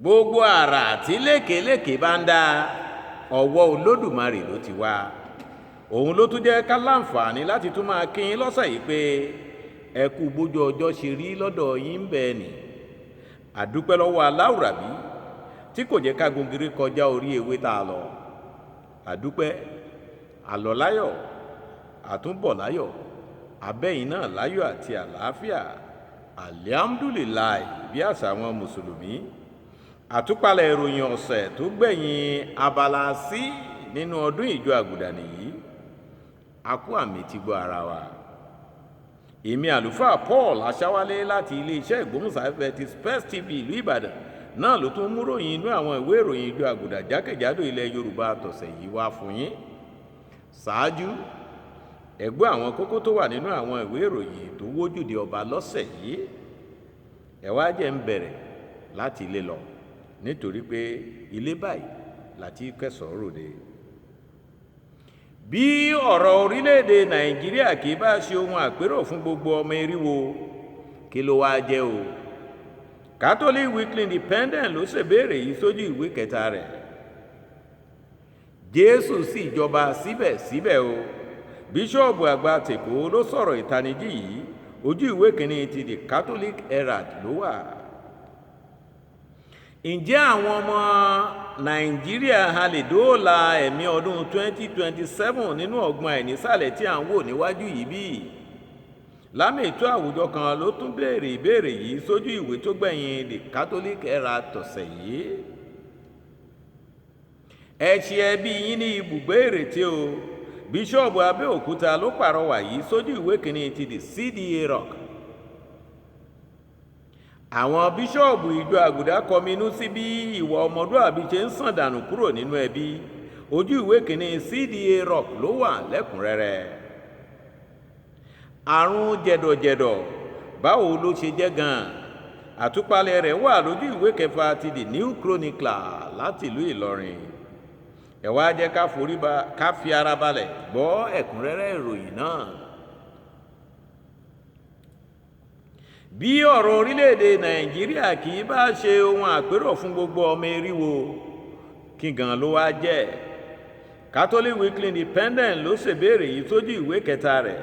Gbogbo àrà tí lékelèké bá ń dá, ọwọ́ Olódùmarè ló ti wá. Òun ló tún jẹ́ ká láǹfààní láti tún máa kí yín lọ́sẹ̀ yìí pé ẹ kú bójú ọjọ́ ṣe rí lọ́dọ̀ yín bẹ́ẹ̀ ni. Àdúpẹ́ lọ́wọ́ aláwùrábí tí kò jẹ́ ká gungiri kọjá orí ewé tá a lọ. Àdúpẹ́, àlọ́ láyọ̀, àtúnbọ̀ láyọ̀, abẹ́yìn náà láyọ̀ àti àlàáfíà. Alihamdulilayi bí àṣà àwọn mùsùlùmí. Àtúpalẹ̀ ìròyìn ọ̀sẹ̀ tó gbẹ̀yìn abala sí nínú ọdún ìjọ àgùdà nìyí. A kú àmì tí gbọ́ ara wa. Èmi àlùfáà Paul Aṣáwálé láti iléeṣẹ́ ìgbóhùnsáfẹ́fẹ́ ti Space TV ìlú Ìbàdàn náà ló tún mú ròyìn inú àwọn ìwé ìròyìn ìjọ àgùdà jákèjádò ilẹ̀ Yorùbá tọ̀sẹ̀ yìí wá fún yín. Ṣáájú, ẹ gbọ́ àwọn kókó tó wà nínú àwọn ìwé ìròyìn tó wójúde ọba lọ́sẹ̀ yìí. Ẹ wá jẹ́ ń bẹ̀rẹ̀ láti ilé lọ, nítorí pé ilé báyìí láti kẹsàn-án ròde. Bí ọ̀rọ̀ orílẹ̀-èdè Nàìjíríà kì í bá ṣe ohun àpérò fún gbogbo ọmọ eriwo, kí ló wáá jẹ́ o? Catholic Weekly Independent ló ṣèbéèrè yìí sójú ìwé kẹta rẹ̀. Jésù sì jọba síbẹ̀síbẹ̀ o. Bíṣọ́ọ̀bù àgbà tèkó ló sọ̀rọ̀ ìtanijí yìí. Ojú ìwé kìíní ti The Catholic Herald ló wà. Ǹjẹ́ àwọn ọmọ Nàìjíríà a lè dóòlà ẹ̀mí ọdún 2027 nínú ọ̀gbun àìnísàlẹ̀ tí à ń wò níwájú yìí bí? Lámì ètò àwùjọ kan ló tún béèrè ìbéèrè yìí sójú ìwé tó gbẹ̀yìn The Catholic Herald tọ̀sẹ̀ yìí. Ẹ ṣe ẹbí yín ní ibùgbé ìrètí o. Bíṣọ́ọ̀bù Abẹ́òkúta ló pàrọwà yìí sójú ìwé kìíní ti The CDA Rock. Àwọn bíṣọ́ọ̀bù ìjọ àgùdá kọminú sí bí ìwà ọmọlúàbí ṣe ń sàn dànù kúrò nínú ẹbí. Ojú ìwé kìíní CDA Rock ló wà lẹ́kùnrẹ́rẹ́. Àrùn jẹ̀dọ̀jẹ̀dọ̀ báwo ló ṣe jẹ́ gan-an? Àtúpalẹ̀ rẹ̀ wà lójú ìwé kẹfà ti The New Chronicler láti ìlú Ìlọrin. Ẹ wá jẹ́ ká forí ba ká fi ara balẹ̀ gbọ́ ẹ̀kúnrẹ́rẹ́ ìròyìn náà. Bí ọ̀rọ̀ orílẹ̀-èdè Nàìjíríà kì í bá ṣe ohun àpérò fún gbogbo ọmọ eriwo, kí gan ló wá jẹ́? Catholic Weekly Independent ló ṣèbéèrè yìí sójú ìwé kẹta rẹ̀.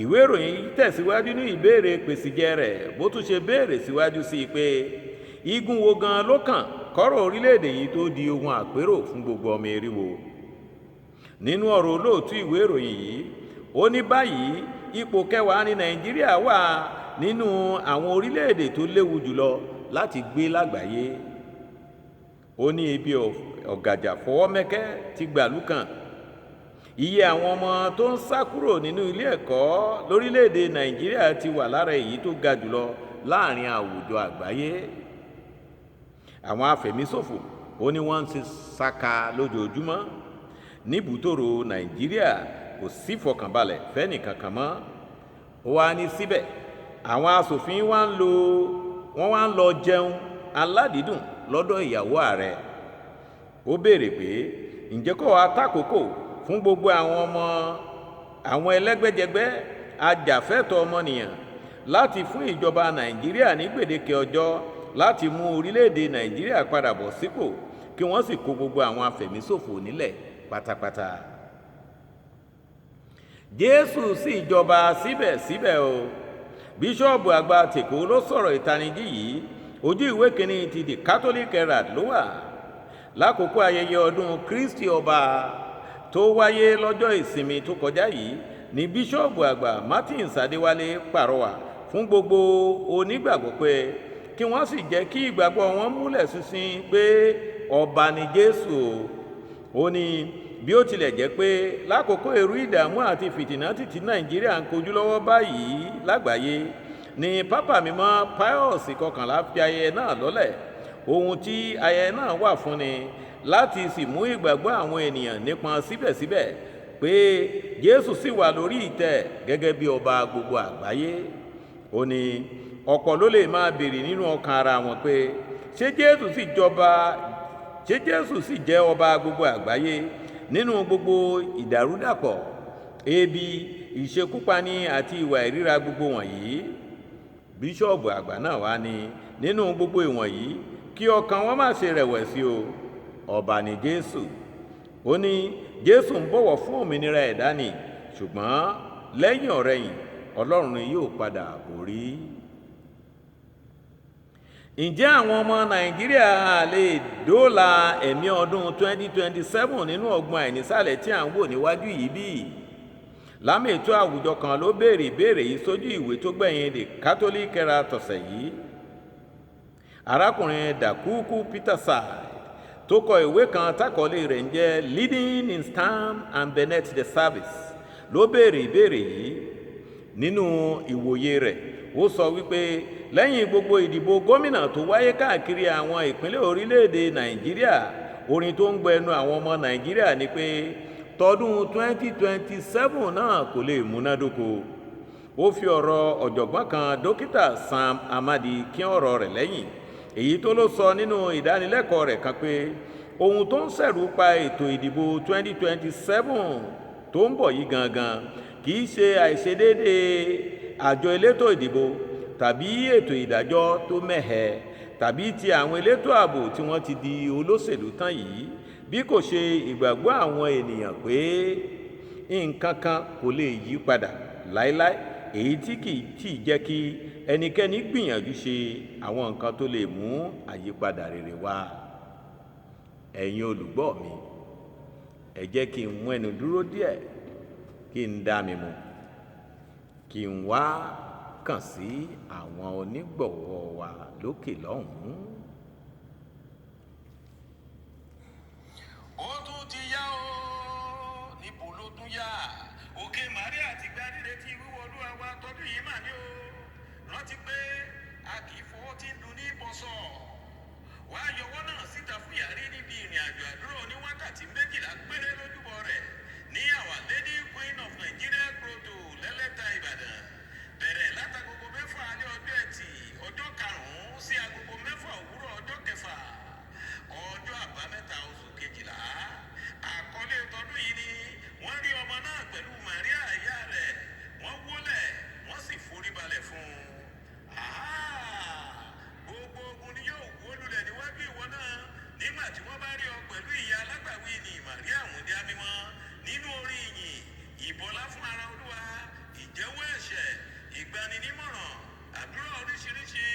Ìwé ìròyìn yìí tẹ̀síwájú ní ìbéèrè pèsìjẹ rẹ̀ bó tún ṣe béèrè síwájú sí i pé igun wo gan ló kàn kọ́rọ̀ orílẹ̀-èdè yìí tó di ohun àpérò fún gbogbo ọmọ eriwo. Nínú ọ̀rọ̀ olóòtú ìwé ìròyìn yìí, ó ní báyìí ipò kẹwàá ní Nàìjíríà wà nínú àwọn orílẹ̀-èdè tó léwu jùlọ láti gbé lágbàáyé. Ó ní ibi ọ̀gàjà fọwọ́mẹ́kẹ́ ti gbàlú kan. Iye àwọn ọmọ tó ń sá kúrò nínú ilé ẹ̀kọ́ lórílẹ̀-èdè Nàìjíríà ti wà lára èyí tó ga jùlọ láàrin àwùjọ àgbáyé. Àwọn afẹ̀míṣòfò ó ní wọ́n ń ṣe ṣaka lójoojúmọ́. Níbùtòrò Nàìjíríà kò sí fọkànbalẹ̀ fẹ́nìkankan mọ́. Ó wá ní síbẹ̀ àwọn asòfin wá ń lo wọ́n wá ń lọ jẹun aládìídùn lọ́dọ̀ ìyàwó ààrẹ. Ó béèrè pé ǹjẹ́ kó wàá tàkókò fún gbogbo àwọn ọmọ àwọn ẹlẹ́gbẹ́jẹgbẹ́ ajàfẹ́tọ̀ọ́ ọmọnìyàn láti fún ìjọba Nàìjíríà ní gbèdéke ọjọ́ láti mú orílẹ̀-èdè Nàìjíríà padà bọ̀ sípò kí wọ́n sì kó gbogbo àwọn afẹ̀míṣòfò nílẹ̀ pátápátá. Jésù sì jọba síbẹ̀síbẹ̀ o. Bíṣọ́ọ̀bù àgbà tèkó ló sọ̀rọ̀ ìtanijí yìí. Ojú ìwé kìíní ti The Catholic Herald ló wà. Lákòókò ayẹyẹ ọdún Kristi ọba tó wáyé lọ́jọ́ ìsinmi tó kọjá yìí ní bíṣọ́ọ̀bù àgbà Martins Adéwálé pàrọwà fún gbogbo onígbàgbọ́ pé kí wọ́n sì jẹ́ kí ìgbàgbọ́ wọn múlẹ̀ ṣinṣin pé ọba ni Jésù o. Ó ní bí ó tilẹ̀ jẹ́ pé lákòókò èrú ìdààmú àti fìtìnátì tí Nàìjíríà ń kojú lọ́wọ́ báyìí lágbàáyé ni Pápá Mímọ́ Pius kọkànlá fi ayẹyẹ náà lọ́lẹ̀. Ohun tí ayẹyẹ náà wà fún ni láti sì mú ìgbàgbọ́ àwọn ènìyàn nípọn síbẹ̀síbẹ̀ pé Jésù sì wà lórí ìtẹ́ gẹ́gẹ́ bí ọba gbogbo àgbáyé. Ó ní ọ̀pọ̀ ló lè máa béèrè nínú ọkàn ara wọn pé ṣé Jésù sì jọba, ṣé Jésù sì jẹ́ ọba gbogbo àgbáyé nínú gbogbo ìdàrúdàpọ̀, ebi, ìṣekúpani àti ìwà ìríra gbogbo wọ̀nyí? Bíṣọ́ọ̀bù àgbà náà wá ní nínú gbogbo ìwọ̀nyí kí Kí ọkàn wọn má ṣe rẹ̀wẹ̀sì o. Ọba ní Jésù. Ó ní Jésù ń bọ̀wọ̀ fún òmìnira ẹ̀dá ni, ṣùgbọ́n lẹ́yìn ọ̀rẹ̀yìn Ọlọ́run ni yóò padà borí. Ǹjẹ́ àwọn ọmọ Nàìjíríà lè dóòlà ẹ̀mí ọdún 2027 nínú ọgbọ́n àìnísàlẹ̀ tí à ń wò níwájú yìí bí? Lámètò àwùjọ kan ló béèrè ìbéèrè yìí sójú ìwé tó gbẹ̀yìn The Catholic Herald tọ̀sẹ̀ yìí. Arákùnrin Dakuku Peterside tó kọ ìwé kan tákọ̀ọ́lé rẹ̀ ń jẹ́ Leading in Storm and Beneath the Surface ló béèrè ìbéèrè yìí. Nínú ìwòye rẹ̀, ó sọ wípé lẹ́yìn gbogbo ìdìbò gómìnà tó wáyé káàkiri àwọn ìpínlẹ̀ orílẹ̀-èdè Nàìjíríà, orin tó ń gbẹnu àwọn ọmọ Nàìjíríà ni pé tọdún 2027 náà kò lè múnádóko. Ó fi ọ̀rọ̀ ọ̀jọ̀gbọ́n kan, Dókítà Sam Amadi, kí ọ̀rọ̀ rẹ̀ lẹ́yìn, èyí tó ló sọ nínú ìdánilẹ́kọ̀ọ́ rẹ̀ kan pé ohun tó ń ṣẹ̀rù pa ètò ìdìbò 2027 tó ń bọ̀ yìí gangan kì í ṣe àìṣedéédéé àjọ elétò ìdìbò tàbí ètò ìdájọ́ tó mẹ́hẹ tàbí ti àwọn elétò ààbò tí wọ́n ti di olóṣèlú tán yìí, bí kò ṣe ìgbàgbọ́ àwọn ènìyàn pé nǹkan kan kò lè yí padà láéláé, èyí tí kì í tì jẹ́ kí ẹnikẹ́ni gbìyànjú ṣe àwọn nǹkan tó lè mú àyípadà rere wá. Ẹ̀yin olùgbọ́ mi, ẹ jẹ́ kí n mú ẹnu dúró díẹ̀, kí n dá mi mu, kí n wá kàn sí àwọn onígbọ̀wọ́ wa lókè lọ́hùn-ún. Ó tún ti yá o, níbo ló tún yá? Òkè Maria ti gba rírètí wíwọ Olúwa wa tọdún yìí mà ní o. Rántí pé a kì í fọwọ́ tí ń dun ní bọ́sọ̀. Wàá yọwọ́ náà síta fún yàrá níbi ìrìn àjò àdúrà oní wákàtí 12 péré lójúbọ rẹ̀ ní Our Lady Queen of Nigeria Grotto lẹ́lẹ́ta Ìbàdàn. Bẹ̀rẹ̀ látagogo 6 alẹ́ ọjọ́ Ẹtì ọjọ́ 5 sí agogo 6 òwúrọ̀ ọjọ́ 6 ọjọ́ Àbámẹ́ta oṣù 12. Àkọlé tọdún yìí ni wọ́n rí ọmọ náà pẹ̀lú Maria ìyá rẹ̀, wọ́n wólẹ̀, wọ́n sì foríbalẹ̀ fún un. Gbogbo ogun ni yóò wó lulẹ̀ níwájú ìwọ náà nígbà tí wọ́n bá rí ọ pẹ̀lú ìyá alágbàwí ni Maria Wúndíá mímọ́ nínú orin ìyìn, ìbọlá fún ara Olúwa, ìjẹ́wọ́ ẹ̀ṣẹ̀, ìgbaninímọ̀ràn, àdúrà oríṣiríṣi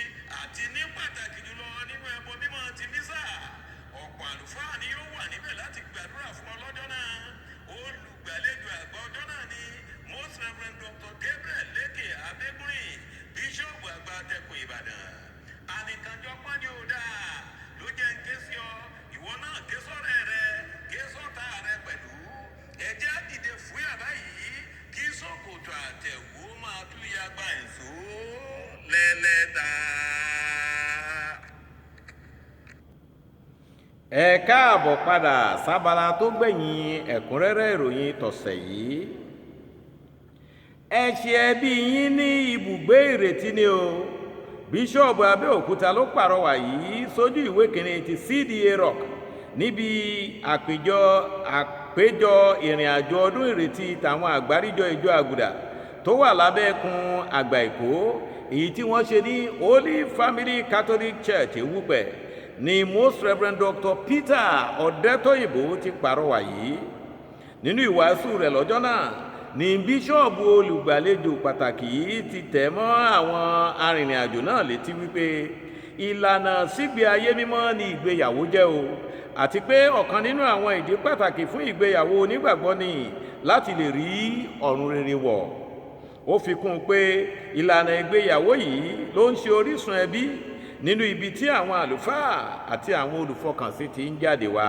àti ní pàtàkì jùlọ nínú ẹbọ mímọ́ ti mísà. Ọ̀pọ̀ àlùfáà ni yóò wà níbẹ̀ láti gbàdúrà fún ọ lọ́jọ́ náà. Olùgbàlejò àgbà ọjọ́ náà ni Most Reverend Dr. Gabriel Leke Abẹ́gúnrin, Bíṣọ̀bù àgbà Tẹkùn Ìbàdàn. Ànìkànjọpọ́n ni ò dáa ló jẹ́ ń ké sí ọ, ìwọ náà ké sọ́rẹ́ rẹ, ké sọ́ta rẹ pẹ̀lú. Ẹ jẹ́ á dìde fúyà báyìí kí ṣòkòtò àtẹ̀wò máa tún yagba ìṣó lẹ́lẹ́ta. Ẹ káàbọ̀ padà sábala tó gbẹ̀yìn ẹ̀kúnrẹ́rẹ́ ìròyìn tọ̀sẹ̀ yìí. Ẹ ṣe ẹbí yín ní ibùgbé ìrètí ni o. Bíṣọ́ọ̀bù Abẹ́òkúta ló pàrọwà yìí sójú ìwé kìíní ti CDA Rock níbi àpéjọ ìrìn àjò ọdún ìrètí tàwọn àgbáríjọ ìjọ àgùdà tó wà lábẹ́ ẹkùn àgbà Èkó, èyí tí wọ́n ṣe ní Holy Family Catholic Church Ewúpẹ̀ ni Most Reverend Dr. Peter Ọ̀dẹ́tóyìnbó ti pàrọwà yìí. Nínú ìwàásù rẹ̀ lọ́jọ́ náà ni bíṣọ́ọ̀bù olùgbàlejò pàtàkì yìí ti tẹ̀ mọ́ àwọn arìnrìn-àjò náà létí wípé ìlànà sígbé ayé mímọ́ ni ìgbéyàwó jẹ́ o, àti pé ọ̀kan nínú àwọn ìdí pàtàkì fún ìgbéyàwó onígbàgbọ́ ni láti lè rí ọ̀run rere wọ̀. Ó fi kún un pé ìlànà ìgbéyàwó yìí ló ń ṣe orísun ẹbí nínú ibi tí àwọn àlùfáà àti àwọn olùfọkànsìn ti ń jáde wá.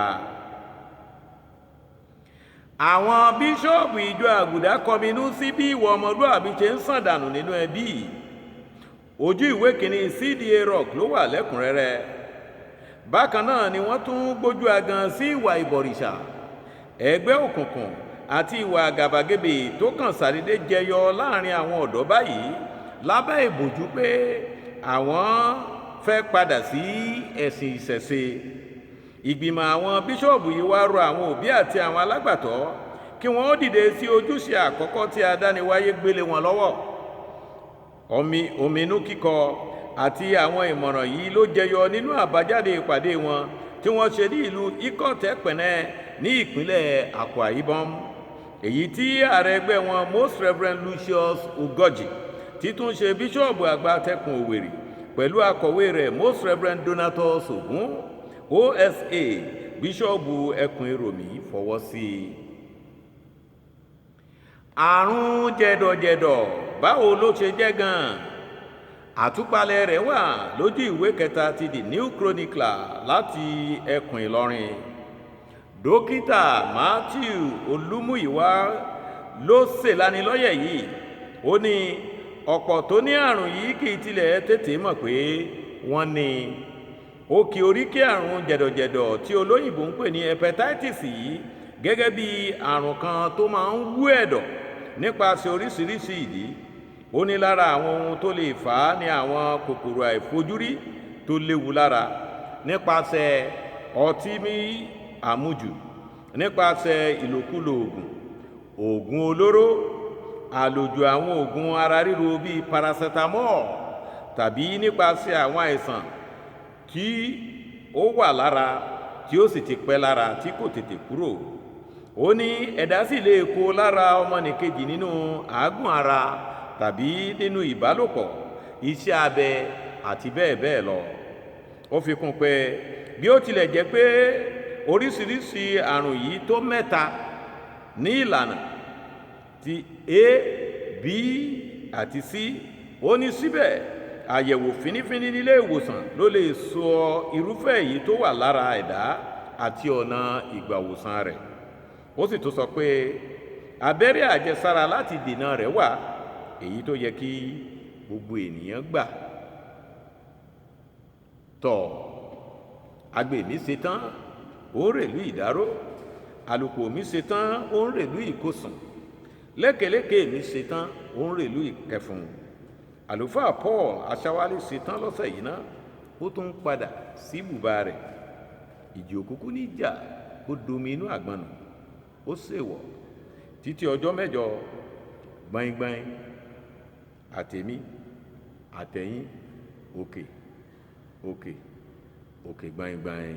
Àwọn bíṣọ́ọ̀bù ìjọ àgùdá kọminú sí bí ìwà ọmọlúàbí ṣe ń sàn dànù nínú ẹbí. Ojú ìwé kìíní CDA Rock ló wà lẹ́kùnrẹ́rẹ́. Bákan náà ni wọ́n tún gbójú agan sí ìwà ìbọ̀rìṣà, ẹgbẹ́ òkùnkùn àti ìwà àgàbàgebè tó kàn sàdédé jẹyọ láàrin àwọn ọ̀dọ́ báyìí lábẹ́ ìbòjú pé àwọn fẹ́ padà sí ẹ̀sìn ìṣẹ̀ṣe. Ìgbìmọ̀ àwọn bíṣọ́ọ̀bù yìí wá rọ àwọn òbí àti àwọn alágbàtọ́ kí wọ́n ó dìde sí ojúṣe àkọ́kọ́ tí adániwáyé gbélé wọn lọ́wọ́. Omi inú kíkọ Àti àwọn ìmọ̀ràn yìí ló jẹyọ nínú àbájáde ìpàdé wọn tí wọ́n ṣe ní ìlú Ikot Ekpene ní ìpínlẹ̀ Akwa Ibom, èyí tí ààrẹ ẹgbẹ́ wọn, Most Reverend Lucius Ugoji, títún ṣe bíṣọ́ọ̀bù àgbà tẹkùn Òwèrì, pẹ̀lú akọ̀wé rẹ̀, Most Reverend Donatus Ogun OSA, bíṣọ́ọ̀bù ẹkùn Èròmí, fọwọ́ sí i. Àrùn jẹ̀dọ̀jẹ̀dọ̀, báwo ló ṣe jẹ́ gan-an? Àtúpalẹ̀ rẹ̀ wà lójú ìwé kẹta ti The New Chronicler láti ẹkùn Ìlọrin. Dókítà Matthew Olúmúyìwá ló ṣèlanilọ́yẹ̀ yìí. Ó ní ọ̀pọ̀ tó ní àrùn yìí kì í tilẹ̀ tètè mọ̀ pé wọ́n ní. Ó kí oríkì àrùn jẹ̀dọ̀jẹ̀dọ̀ tí olóyìnbó ń pè ní hepatitis yìí gẹ́gẹ́ bí àrùn kan tó máa ń wú ẹ̀dọ̀ nípasẹ̀ oríṣiríṣi ìdí. Ó ní lára àwọn ohun tó lè fà á ní àwọn kòkòrò àìfojúrí tó léwu lára, nípasẹ̀ ọtí mí àmujù, nípasẹ̀ ìlòkulò oògùn, oògùn olóró, àlòjù àwọn oògùn ara ríro bíi paracetamol, tàbí nípasẹ̀ àwọn àìsàn tí ó wà lára tí ó sì ti pẹ́ lára tí kò tètè kúrò. Ó ní ẹ̀dá sì lè kó lára ọmọnìkejì nínú àágùn ara tàbí nínú ìbálòpọ̀, iṣẹ́ abẹ àti bẹ́ẹ̀ bẹ́ẹ̀ lọ. Ó fi kún pé bí ó tilẹ̀ jẹ́ pé oríṣiríṣi àrùn yìí tó mẹ́ta ní ìlànà ti A, B àti C, ó ní síbẹ̀, àyẹ̀wò fínífíní nílé ìwòsàn ló lè sọ irúfẹ́ èyí tó wà lára ẹ̀dá àti ọ̀nà ìgbàwòsàn rẹ̀. Ó sì tún sọ pé abẹ́rẹ́ àjẹsára láti dènà rẹ̀ wà, èyí tó yẹ kí gbogbo ènìyàn gbà. Tọ̀ agbè mi ṣetán, ó ń rèlú Ìdáró. Àlùkò mi ṣetán, ó ń rèlú Ìkosùn. Lékeleke mi ṣetán, ó ń rèlú Ìkẹfùn. Àlùfáà Paul Aṣáwálé ṣetán lọ́sẹ̀ yìí ná, ó tún ń padà sí ibùba rẹ̀. Ìjì òkúkú níjà kó domi inú àgbọn nù, ó ṣèwọ̀. Títí ọjọ́ mẹ́jọ, gbọ̀ngbọ̀n àtèmi àtẹ̀yìn, òkè òkè òkè gbọ̀ngbọ̀n.